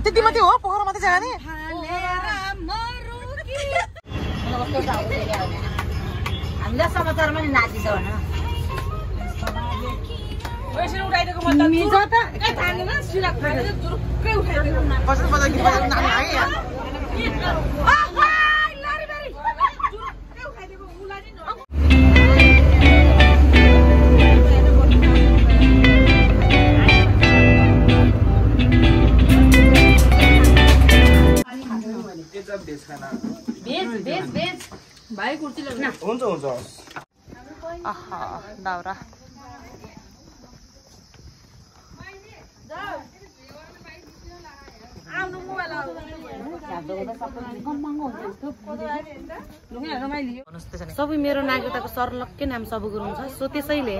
त्यति मात्रै हो पोखरा मात्रै जाने हामीलाई समाचारमा नि नाचिन्छ भन भाइ कुर्ती लगाउनु हुन्छ हुन्छ आहा दाउरा सबै मेरो नागरिकताको सरलक्कै नाम सबु गुरुङ छ सो त्यसैले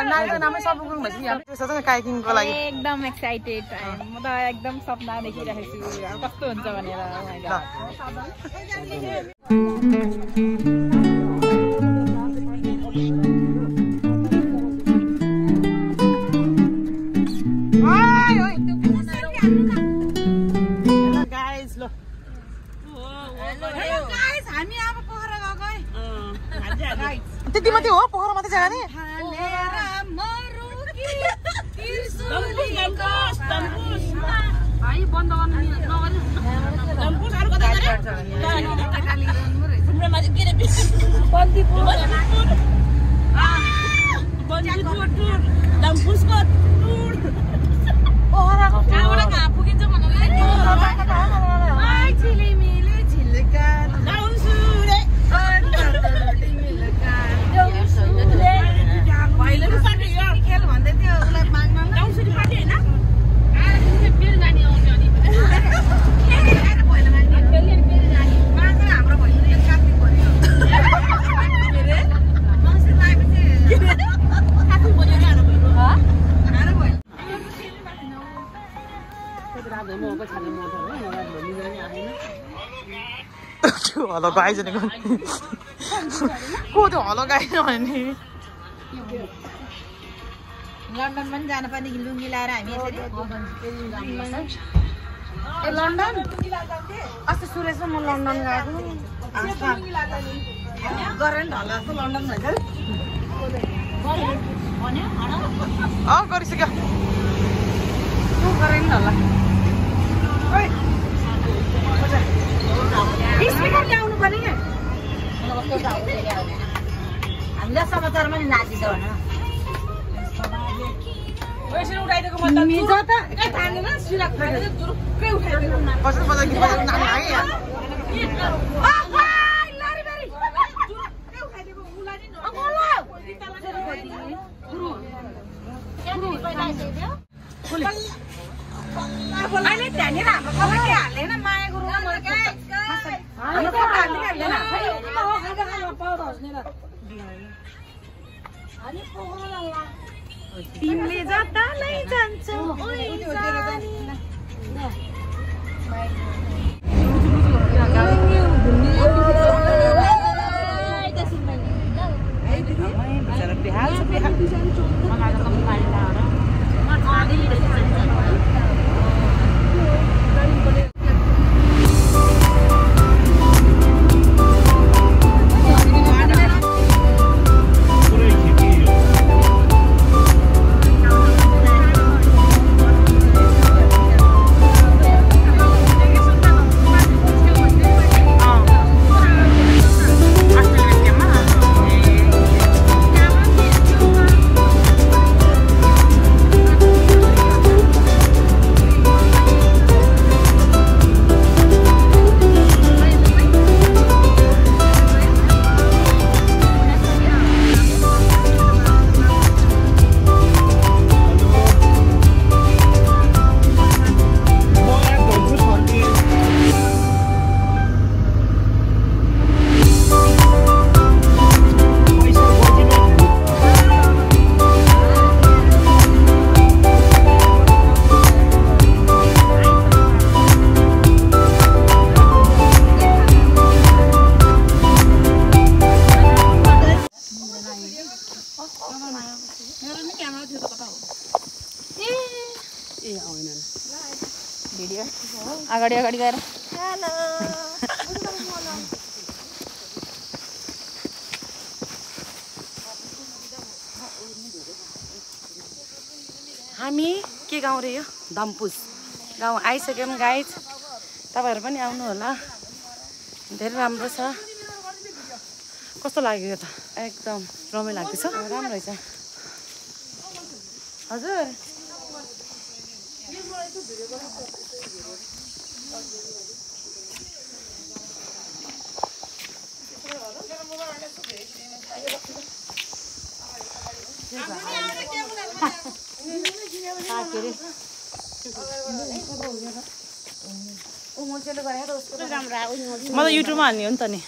नानीको नामै सब गुरुङ भइसक्यो यहाँ त्यसो काइकिङको लागि एकदम एक्साइटेड म त एकदम सपना देखिरहेको छु कस्तो हुन्छ भनेर त्यति मात्रै हो पोखरा मात्रै जाने हलो गाई जनेको को त्यो हलो गाई भने लन्डन पनि जानु पर्ने लुङ्गी लाएर हामी यसरी ए लन्डन अस्ति सुरेश म लन्डन गएको गरेर ढल्ला जस्तो लन्डन भन्छ गरिसक्यो गरेर ढल्ला हामीलाई समाचारमा नि नाचिन्छ भन तिमीले जता नै जान्छौ ए होइन भिडियो अगाडि अगाडि गएर हेलो हामी के गाउँ रे यो धम्पुस गाउँ आइसक्यौँ गाइज तपाईहरु पनि आउनु होला धेरै राम्रो छ कस्तो लाग्यो त एकदम रमाइलो लाग्दैछ राम्रो रहेछ हजुर म त युट्युबमा हाल्ने हो नि त नि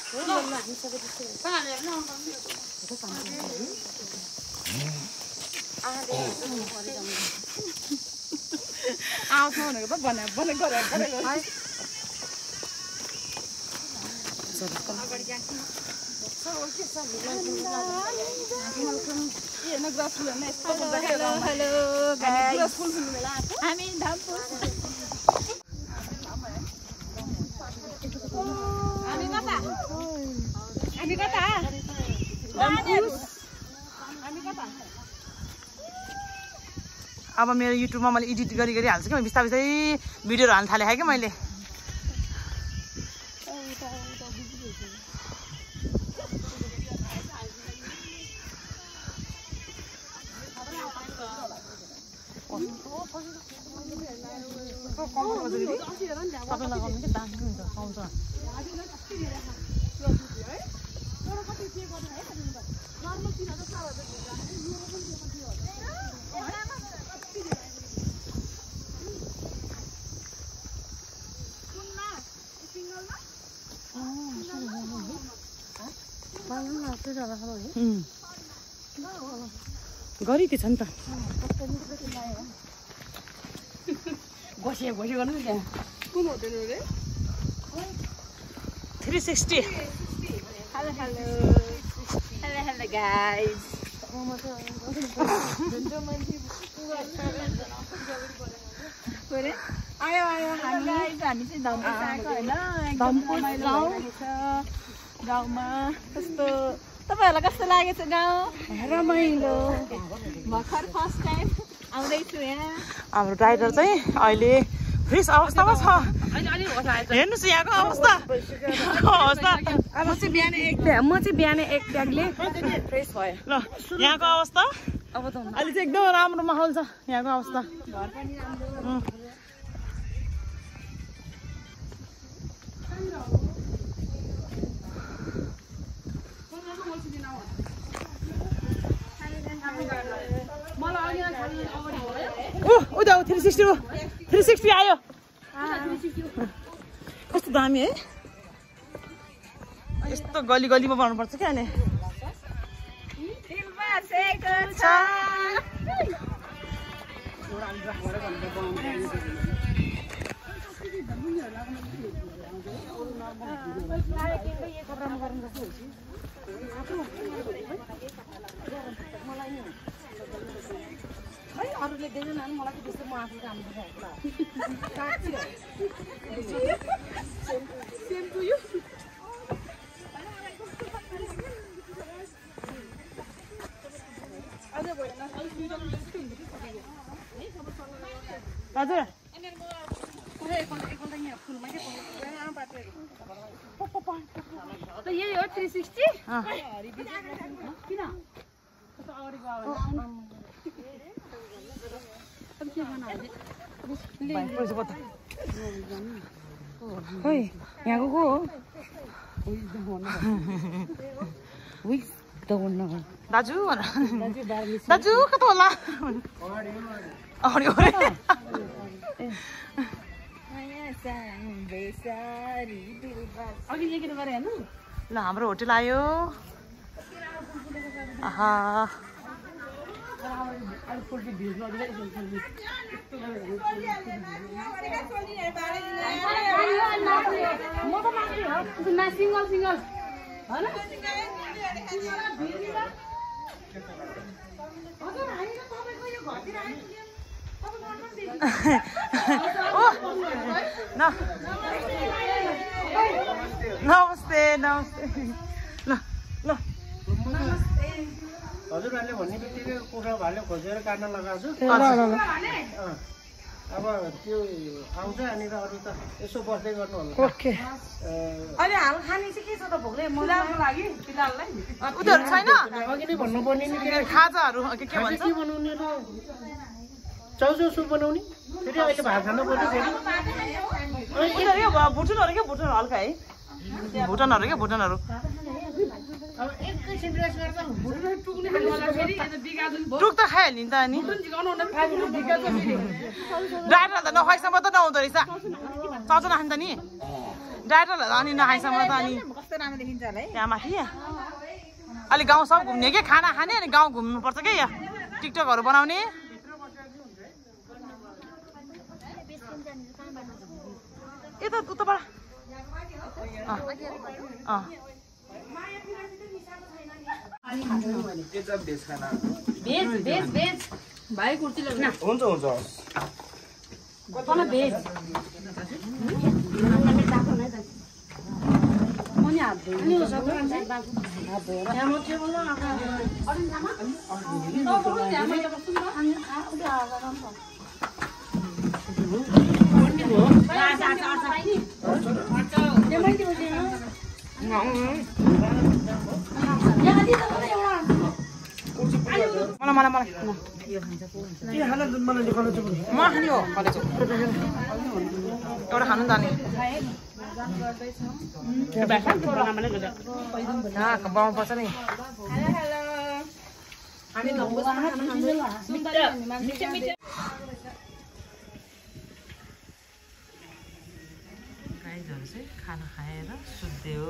आउँछ भनेको त भनेको हामी कता अब मेरो युट्युबमा मैले एडिट गरी गरी हाल्छु कि बिस्तारै बिस्तारै भिडियोहरू हाल्न थालेँ कि मैले गरी के छ नि त घोसे गर्नु नि त्यहाँ कुन होटल हो रे 360 हेलो गाइस आयो हामी चाहिँ धम्पुस आएको होइन धम्पुस गाउँमा कस्तो तपाईहरुलाई कस्तो लागेछ गाउँ रमाइलो भर्खर फर्स्ट टाइम आउँदैछु यहाँ हाम्रो राइडर चाहिँ अहिले फ्रेस अवस्थामा छ हेर्नुस् यहाँको अवस्था म चाहिँ बिहान एक ट्यागले फ्रेस भयो ल यहाँको अवस्था अब त अहिले चाहिँ एकदम राम्रो माहौल छ यहाँको अवस्था उता 360 आयो कस्तो दामी है यस्तो गली गलीमा बनाउनुपर्छ क्या अहिले अरूले देख्दैन नि मलाई त त्यस्तो म आफू राम्रो हजुर यही हो 360 किन यहाँको को हो दाजु दाजु कता होला ल हाम्रो होटल आयो आहा सिंगल नमस्ते नमस्ते ल ल हजुरहरूले भन्ने बित्तिकै कुखुरा भाले खोजेर काट्न लगाएको छु अब त्यो आउँछ अनि अरू त यसो बस्दै गर्नु होला ओके अहिले हाल खाने चाहिँ के छ त भोकले मनाउनको लागि फिलहाललाई उनीहरू छैन अघि नै भन्नुपर्ने नि खाजाहरू के भन्छ के बनाउने र चाउचाउ सुप बनाउने फेरि अहिले भात खानु पर्यो फेरि यिनीहरू क्या भुटनहरू क्या भुटन हल्का है भुटनहरू क्या भुटनहरू अब एकैछिन रेस्ट गर्दा टुक त खाइहाल्यो नि त अनि डाक्टरलाई त नखुवाइसम्म त नआउँदो रहेछ चाउचाउ नखान्छ नि डाक्टरलाई अनि नखाइसम्म त अनि कस्तो राम्रो देखिन्छ होला है त्यहाँ माथि अलि गाउँ सब घुम्ने कि खाना खाने अनि गाउँ घुम्नुपर्छ क्या यहाँ टिकटकहरू बनाउने यता उताबाट भाइ कुर्ती ल्याउनु हुन्छ हुन्छ तल भेज अनि हात म खाने हो कलेज एउटा खानु जाने बनाउनु पर्छ नि गाईहरू चाहिँ खाना खाएर सुत्यो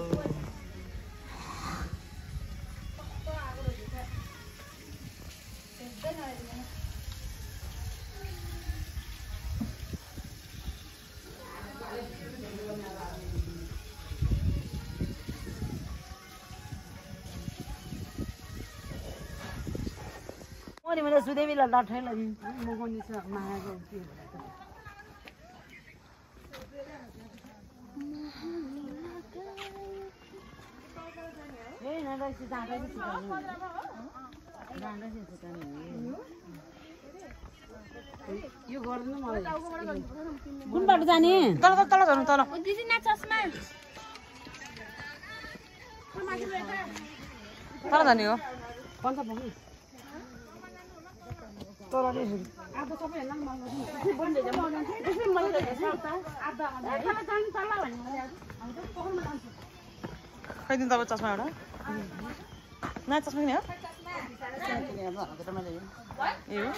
मैले सुदेवीलाई लठाइ लगिन्छ म पनि छ मायाको यो गर्दैन मलाई कुन बाटो जाने तल तल झर्नु तल तल जाने हो खैदिनु तपाईँ चस्मा एउटा नयाँ चस्मा किने हो ए हो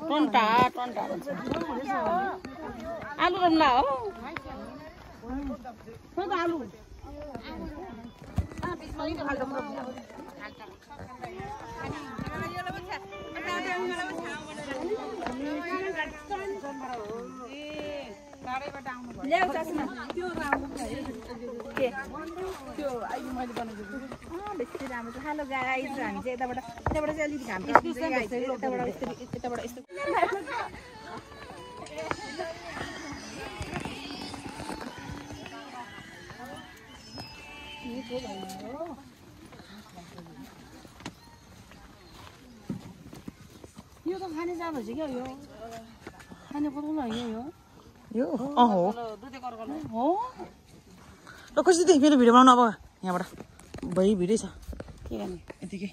टन्टा टन्टा आलु रमला हो आलु ल्याउ चस्मा त्यो राम्रो के त्यो अहिले मैले बनाएको बेसी राम्रो छ हेलो गाइज हामी चाहिँ यताबाट चाहिँ अलिक घाम यताबाट यस्तो यो त खाने जाँदैछ क्या यो खाने पकाउनु होइन यो हो हो ल कसरी देख मेरो भिडियो बनाउनु अब यहाँबाट भइ भिडियो छ के गर्ने यतिकै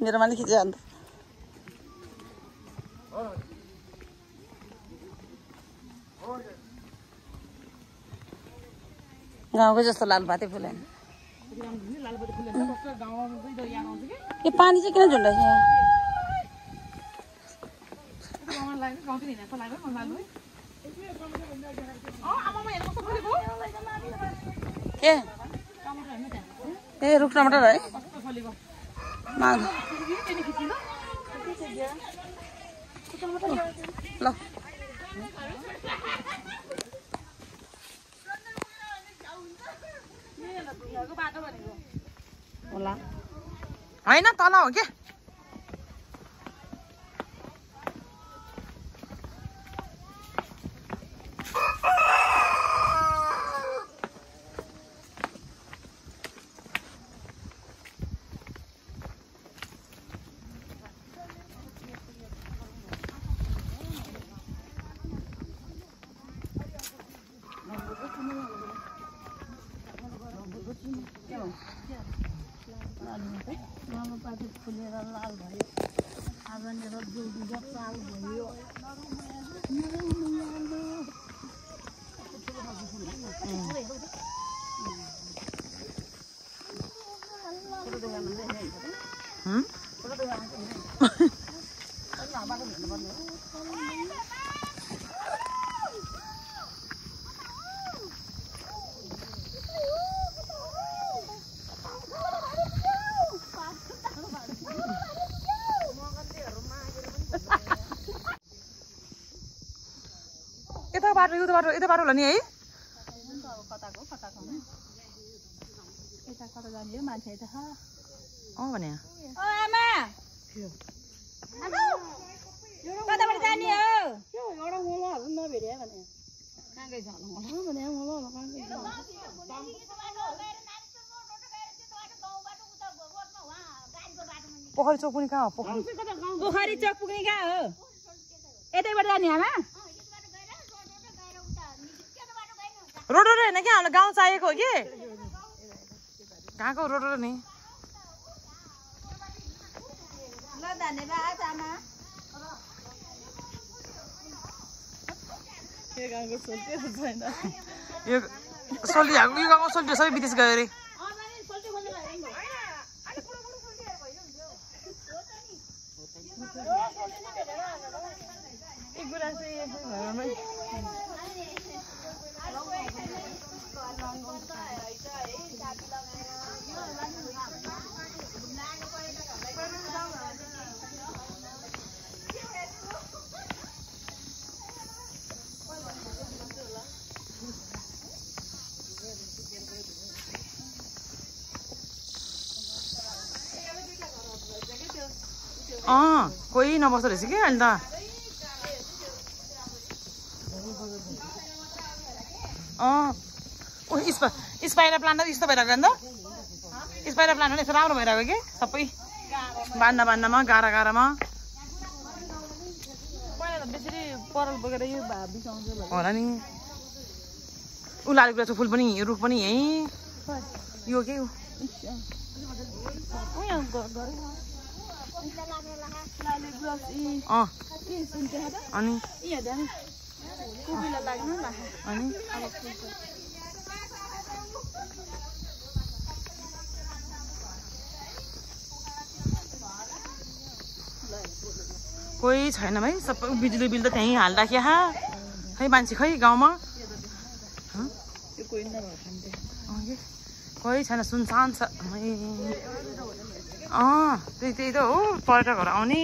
मेरो माथि खिच्यो अन्त गाउँको जस्तो लालपाते फुलेन यो पानी चाहिँ किन झुन्डाछ के ए रुख टमाटर है माग ल होला होइन तल हो के यता बाटो यता बाटो होला नि है भने कताबाट जाने हो पोखरी चोक पनि कहाँ हो पोखरी चोक पुग्ने कहाँ हो यतैबाट जाने आमा रोड होइन क्या हामीलाई गाउँ चाहिएको हो कि कहाँको रोड नि ल धन्यवाद आमा यो सोल्टी यो गाउँको सोल्टी सबै विदेश गयो अरे कोही नबस्दो रहेछ कि अहिले त स्पाइडर प्लान्ट यस्तो भइरहेको नि त स्पाइडर प्लान्ट पनि यस्तो राम्रो भइरहेको कि सबै बान्दामा गाह्रोमा पहिला त बेसरी परल बोकेर यो भा बिसाउँछ होला नि उलालेको फुल पनि रुख पनि यहीँ यो के हो अनि कोही छैन भाइ सबै बिजुली बिल त त्यहीँ हालिराख्या खै मान्छे खै गाउँमा कोही छैन सुनसान छ त्यही त हो पर्यटकहरू आउने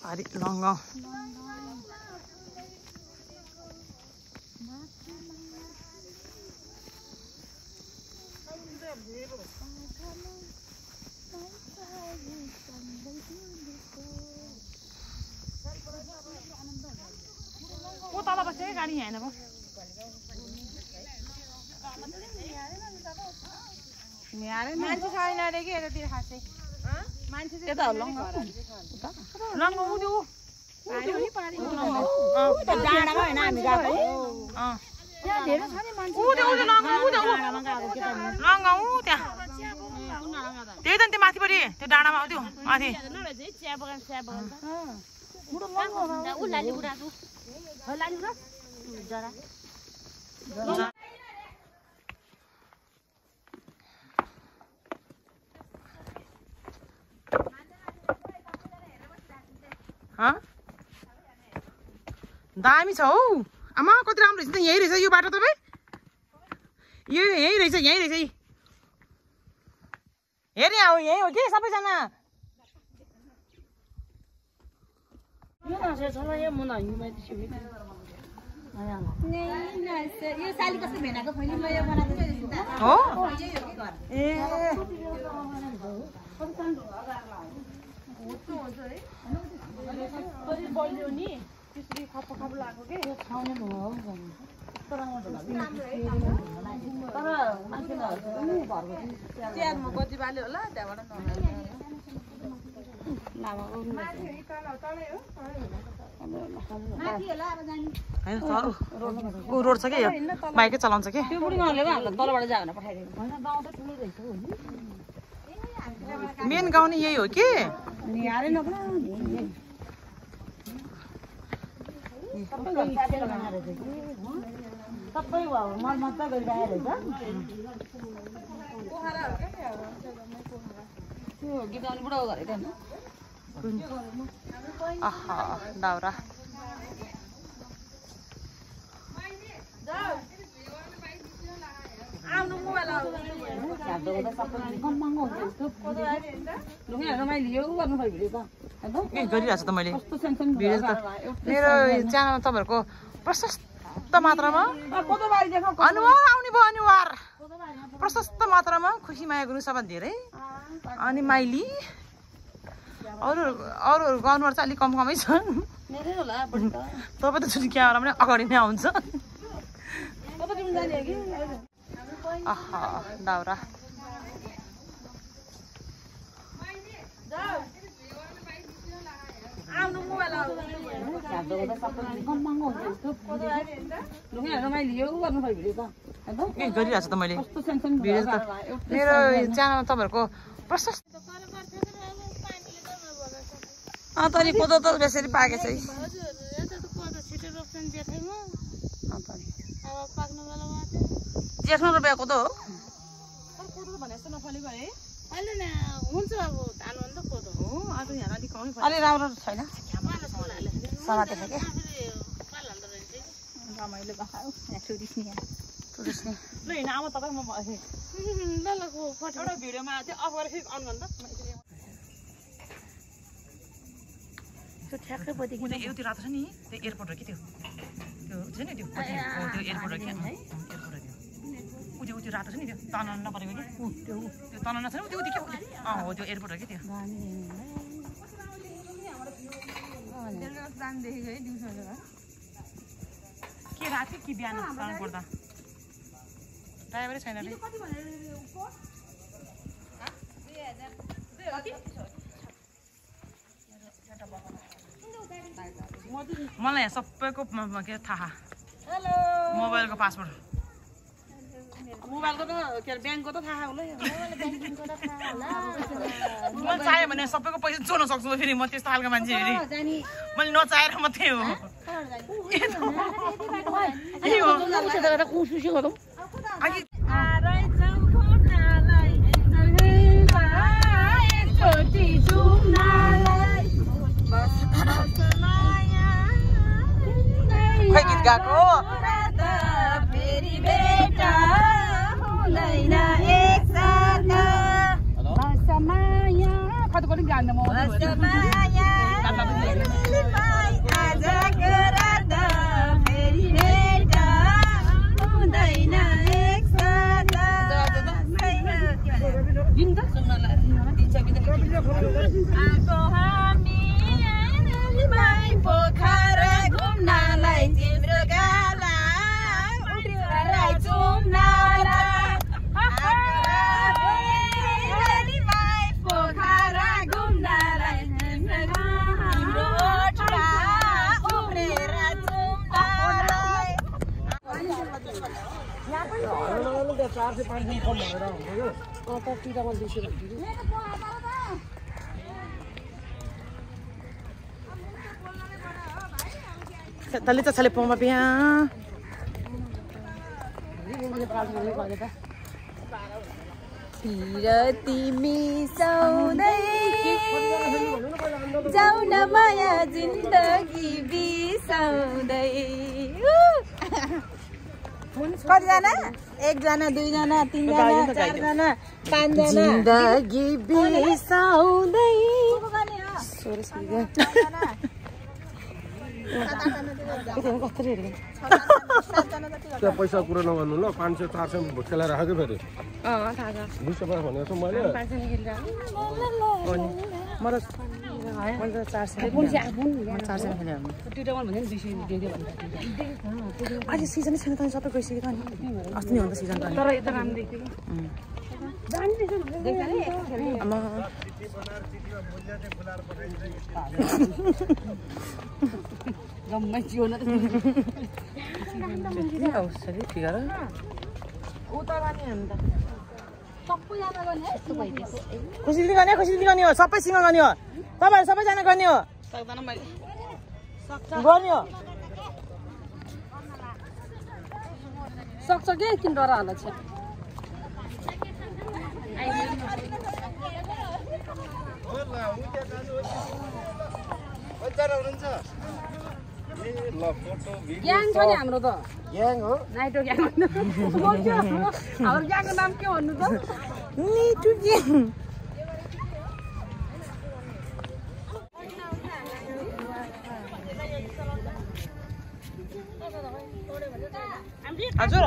भारी लङ्गाउ को तल बसेको गाडी यहाँ हेर्नु मान्छे छैन अरे कि यतातिर खासै त्यता हो लङ लङ्गो उdio डाँडामा होइन हामी गएको त्यहाँ धेरै छ नि मान्छे उdio लङ्गो त्यहाँ त्यही त त्यो माथिपट्टि त्यो डाँडामा त्यो माथि चिया बगान दामी छ हौ आमा कति राम्रो रहेछ त यही रहेछ यो बाटो तपाईँ यही रहेछ हेर्ने हो यही हो कि सबैजना यो साली कस्तो भेनाको फैली म यो बनाएको हो ए रोड छ कि बाइकै चलाउँछ कि मेन गाउँ नि यही हो कि सबै मर्मत गरिरहेको रहेछ आहा दाउरा गरिरहेको छु त मैले भिडियो त मेरो च्यानलमा तपाईँहरूको प्रशस्त मात्रामा अनुहार आउने भयो अनुहार प्रशस्त मात्रामा खुसी माया गुरु सबभन्दा धेरै अनि माइली अरूहरूको अनुहार चाहिँ अलिक कमै छ तपाईँ त छुट्टी क्यामेरा पनि अगाडि नै आउँछ आहा दाउरा गरिरहेको छु त मैले भिडियो त मेरो च्यानलमा तपाईँहरूको प्रशस्त तनी कोदो त बेसरी पाके छ जेठमा रुपियाँ कोदो हो अलि राम्रो छैन समातेको क्या एउटी रातो छ नि त्यो एयरपोर्ट हो कि त्यो छ नि त्यो एयरपोर्ट हो कि त्यो रातो छ नि त्यो तनाउन नपरेको कि त्यो तनाउन छैन त्यो के हो त्यो एयरपोर्ट हो कि त्यो के राति कि बिहान जानु पर्दा ड्राइभरै छैन रे मलाई यहाँ सबैको के थाहा मोबाइलको पासवर्ड मोबाइलको त के अरे ब्याङ्कको त थाहा होला मोबाइल चाहियो भने सबैको पैसा चोर्न सक्छु फेरि म त्यस्तो खालको मान्छे फेरि मैले नचाहेर मात्रै हो खै गीत गाएको Talita sale pomba bien. तिमी सौदै जाऊ न माया जिन्दगी बिसाउँदै कतिजना 1 जना 2 जना 3 जना 4 जना 5 जना जिन्दगी बिसाउँदै त्यो पैसा कुरो नगर्नु ल 500 400 भुटकेला राखेको फेरि थाहा छ 200 पैसा भनेको छु मैले आज सिजन छैन त सबै गइसक्यो त नि अस्ति नै हो त सिजन त तर यता राम्रो देखियो गम्मै चियो न औषधि फिगर खुसीले गर्ने हो सबैसँग गर्ने हो तपाईँहरू सबैजना गर्ने हो गर्ने हो सक्छ के किन डर हाल्छ ग्याङ छ नि हाम्रो त ग्याङ हो नाइटो ग्याङ हाम्रो ग्याङको नाम के भन्नु त निटु ग्याङ हजुर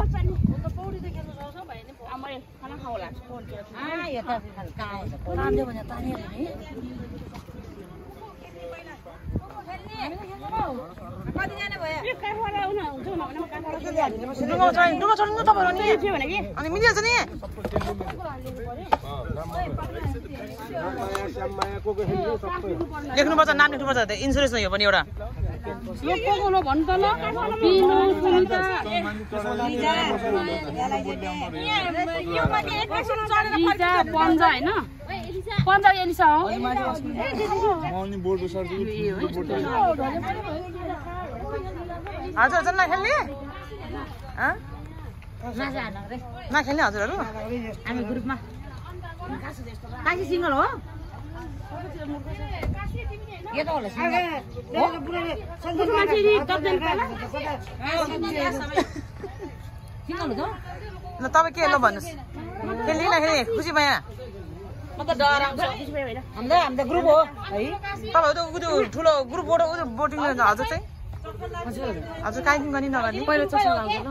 अनि मिलिहाल्छ नि लेख्नुपर्छ नाम लेख्नुपर्छ इन्सुरेन्स हो पनि एउटा भन्नु त ल पन्जा होइन पन्जा एलिसा हो हजुर हजुर नखेल्ने नखेल्ने हजुरहरू हामी ग्रुपमा काशी सिङ्गल हो ल तपाईँ के ल भन्नुहोस् खेल्ने नखेल्ने खुसी भएन हाम्रो ग्रुप हो है तपाईँहरू त ठुलो ग्रुपबाट बोटिङ हजुर चाहिँ हजुर काइकिङ गर्ने नगर्ने पहिला चस्मा लाउँछ ल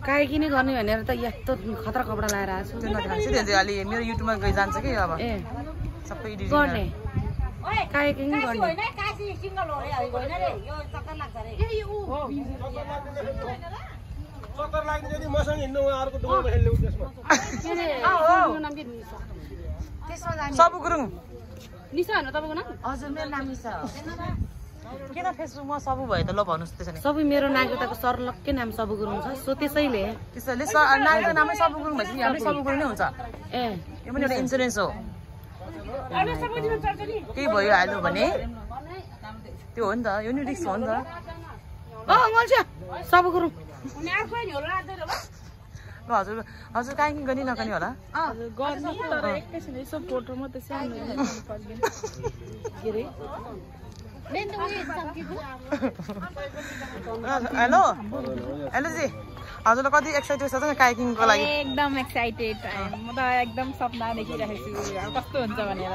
काइकिङ गर्ने भनेर त यस्तो खतरा कपडा लगाएर आएको छु त्यो नदेखाएको त्यो चाहिँ अलि मेरो युट्युबमा गइ जान्छ कि अब ए सबै गर्ने काइकिङ गर्ने चक्कर लाग्दैन यदि मसँग हिँड्नु अर्को दुवैमा खेल्ने त्यसमा सबु गुरुङ निशा होइन तपाईँको नाम हजुर मेरो नाम निशा हो किन फेसबुकमा सबु भयो त ल भन्नुहोस् त्यसो भने सबै मेरो नागरिकताको सर्लक्कै नाम सबु गुरुङ छ सो त्यसैले त्यसैले नानीको नामै सबु गुरुङ भएपछि हाम्रै सबु गुरुङ नै हुन्छ ए यो पनि एउटा इन्सुरेन्स हो केही भयो हाल्यो भने त्यो हो नि त यो नि रिस्क हो नि त सबु गुरुङ ल हजुर हजुर काहीँ गर्ने नगर्ने होला हेलो हेलो जी हजुरलाई कति एक्साइटेड छ त काइकिङको लागि एकदम एक्साइटेड म त एकदम सपना देखिरहेको छु कस्तो हुन्छ भनेर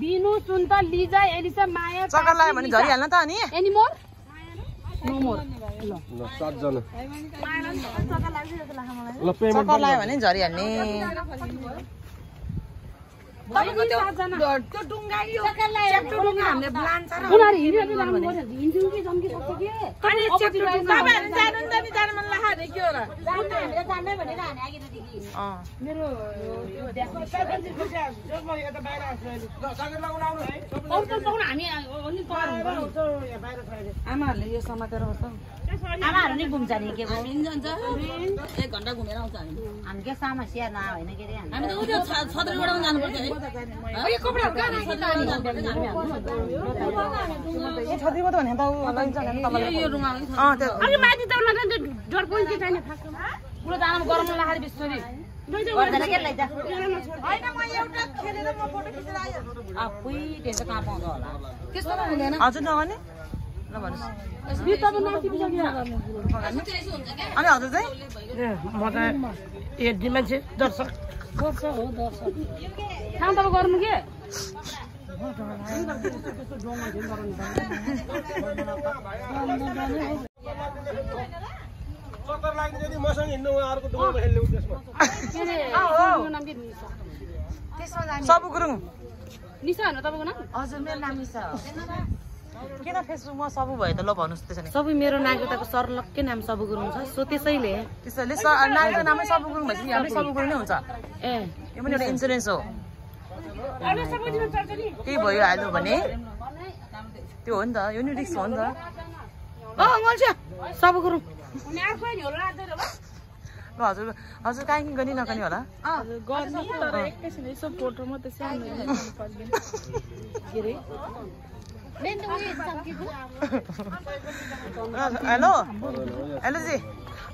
बिनु सुन्ता लिजा एलिसा माया चक्कर लाग्यो भने झरिहाल्न त अनि एनी मोर नो मोर ल 7 जना ल चक्कर लाग्यो भने झरिहाल्ने आमाहरूले यो समातेर बस्छ आमाहरू नि घुम्छ नि के को जान्छ 1 घण्टा घुमेर आउँछ हामी के समस्या न होइन के रे हामी त उयो छतरीबाट जानु पर्छ है यो कपडाहरु कहाँ ए छतरीबाट भने त लैन्छ नि तपाईले यो रुममा त्यो अनि माथि त डर कोही के छैन पुरो दाना गरम लाग्छ बिस्तारै गर्दैन के लैजा हैन म एउटा खेलेर म फोटो खिचेर आयो आफै त्यसो कहाँ पाउँछ होला त्यस्तो त हुँदैन हजुर नगर्ने ल भन्नुस् अनि हजुर चाहिँ म त हेर्ने मान्छे दर्शक काम त गर्नु के चक्कर लाग्ने यदि मसँग हिँड्नु अर्को डुङ्गामा खेल्ने त्यसमा सबु गुरुङ निशा हैन तपाईको नाम हजुर मेरो नाम निशा हो किन फेसबुकमा सबु भयो त ल भन्नुस् त्यसो नि सबै मेरो नागरिकताको सर्लक्कै नाम सबु गुरुङ छ सो त्यसैले त्यसैले नागरिकको नामै सबु गुरुङ भएपछि हामी सबु गुरुङ नै हुन्छ ए यो पनि एउटा इन्सुरेन्स हो केही भयो हाल्यो भने त्यो हो नि त यो नि रिस्क हो नि त मल्छ सबु गुरुङ ल हजुर हजुर काहीँ गर्ने नगर्ने होला हेलो हेलो जी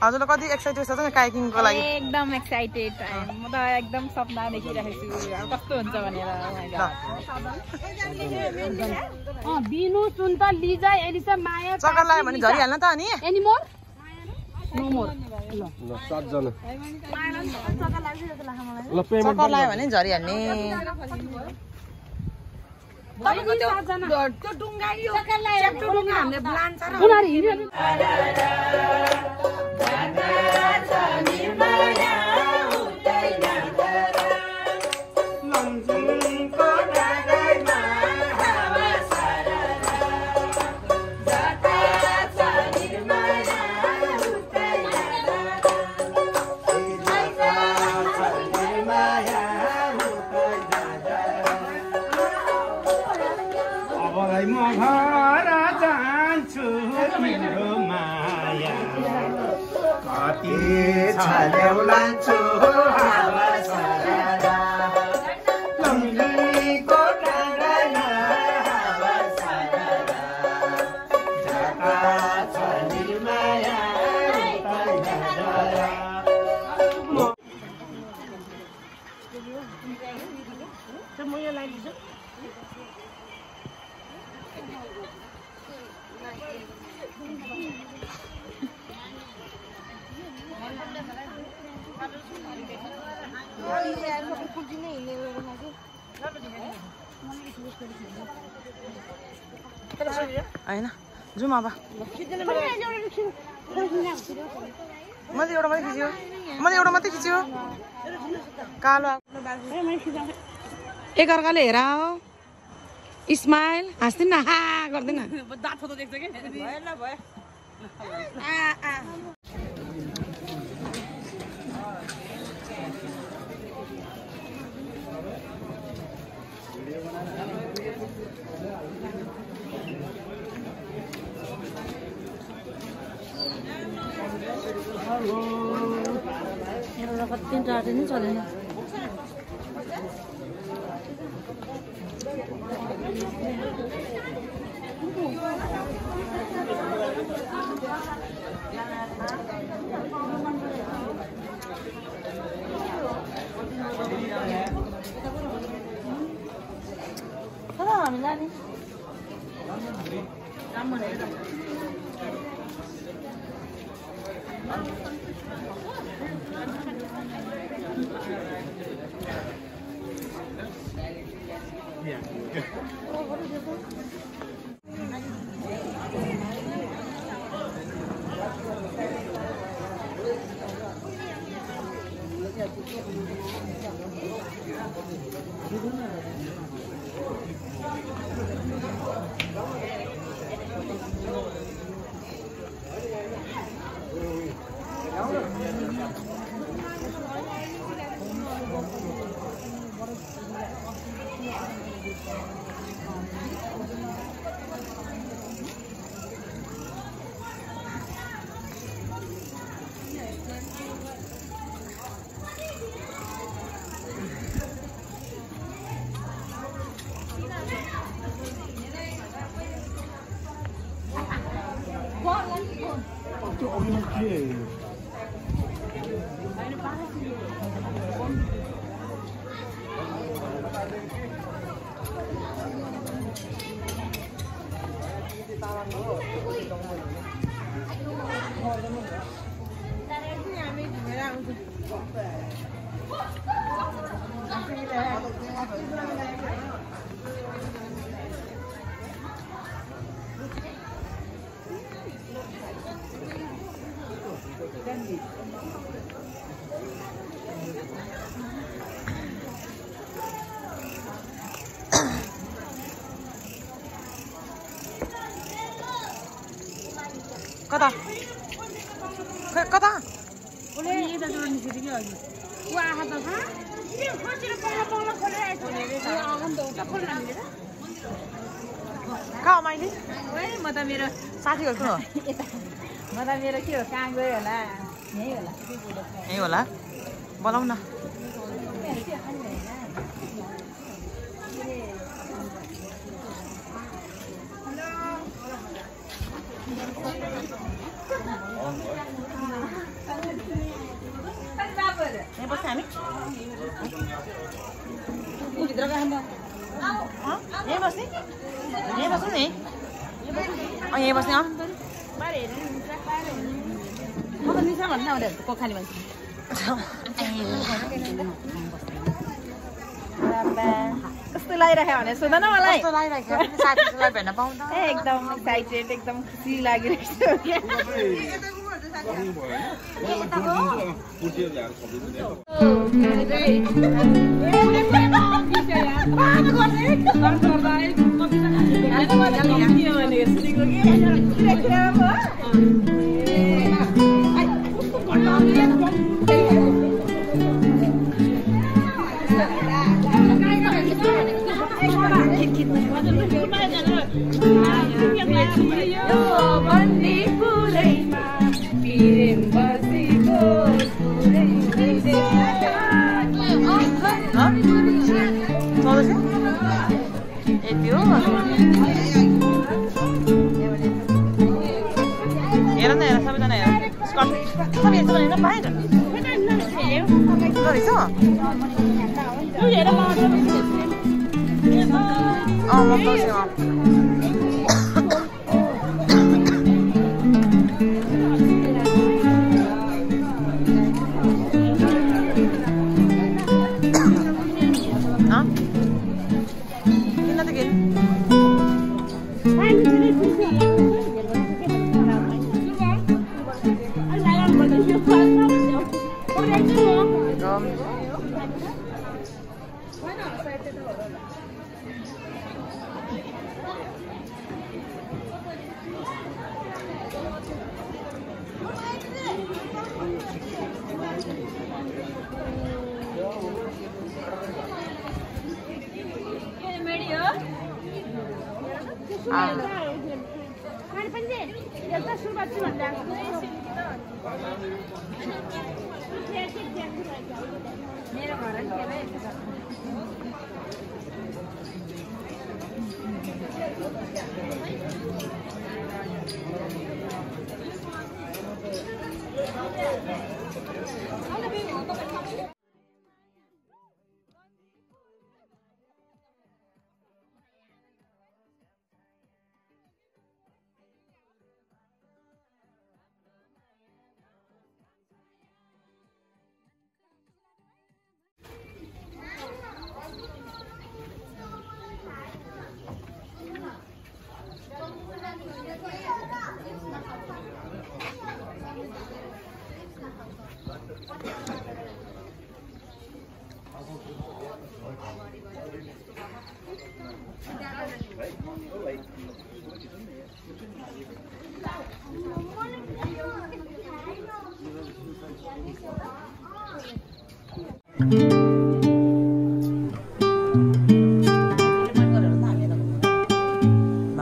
हजुरलाई कति एक्साइटेड छ त काइकिङको लागि एकदम एक्साइटेड म त एकदम सपना देखिरहेको छु कस्तो हुन्छ भनेर बिनु सुन्त लिजा एलिसा माया चक्कर लाग्यो भने झरिहाल्न त अनि एनिमोर ल 7 जना ल पेमेन्ट चक्कर लाग्यो भने झरिहाल्ने त्यो डुङ्गा यो च्याप्टो डुङ्गा हामीले लान्छ र उनीहरू हिँड्यो हैन जाउँ अब मैले एउटा मात्रै खिच्यो कालो एकअर्काले हेर स्माइल हाँस्दिन न हा गर्दैन मेरो कति टाढो नै चलेन हामीलाई कता कता कहाँ मैले म त मेरो साथीको किन हो म त मेरो के हो कहाँ गयो होला यही होला बोलाउ न यहीँ बस्छ हामी भित्र गएर यहीँ बस्ने यहीँ बस्नु नि यहीँ बस्ने म त निसा भन्नु आउँदैन पोखरी मान्छे कस्तो लागिरहेको भने सोध न मलाई साथीलाई भेट्न पाउँदा एकदम एक्साइटेड एकदम खुसी लागिरहेको हेर न हेर सबैजना हेर सबै हेर्छ भने बाहिर मेरो घर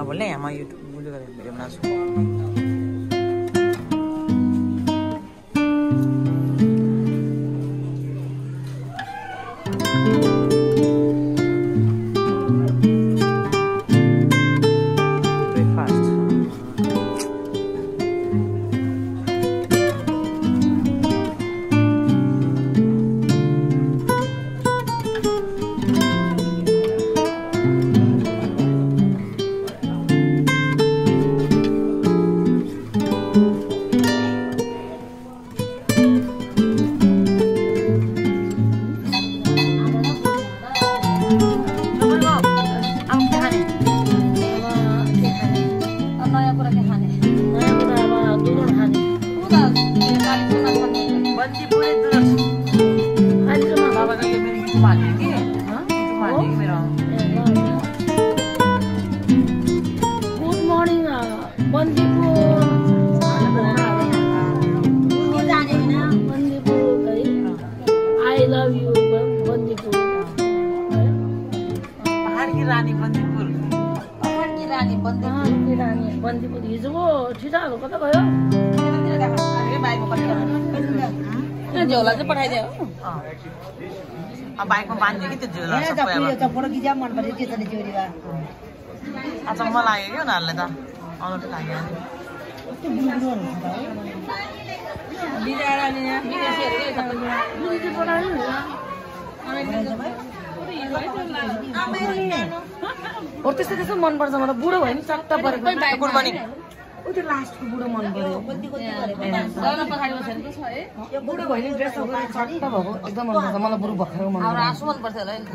नबोल्ने यहाँ म युट्युब भिडियो बनाउँछु good morning Bandipur I love you Bandipur पहाडकी रानी बन्दीपुर बन्दीपुर हिजोको ठिटाहरू कता गयो झोला चाहिँ पठाइदियो बाइकमा बाँध्यो कि त्यो झोला सबै अचम्म लाग्यो कि उनीहरूलाई त अनौठो लाग्यो त्यस्तो त्यस्तो मनपर्छ मलाई बुढो भयो नि चट्ट परेको गुड मर्निङ त्यो लास्टको बुढो मन पर्यो बुढो भयो नि ड्रेस चट्ट भएको एकदम मनपर्छ मलाई बुढो भर्खरको मन आँसु मनपर्छ होला नि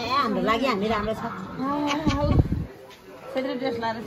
हाम्रो लागि हामी राम्रो छ ड्रेस लाएर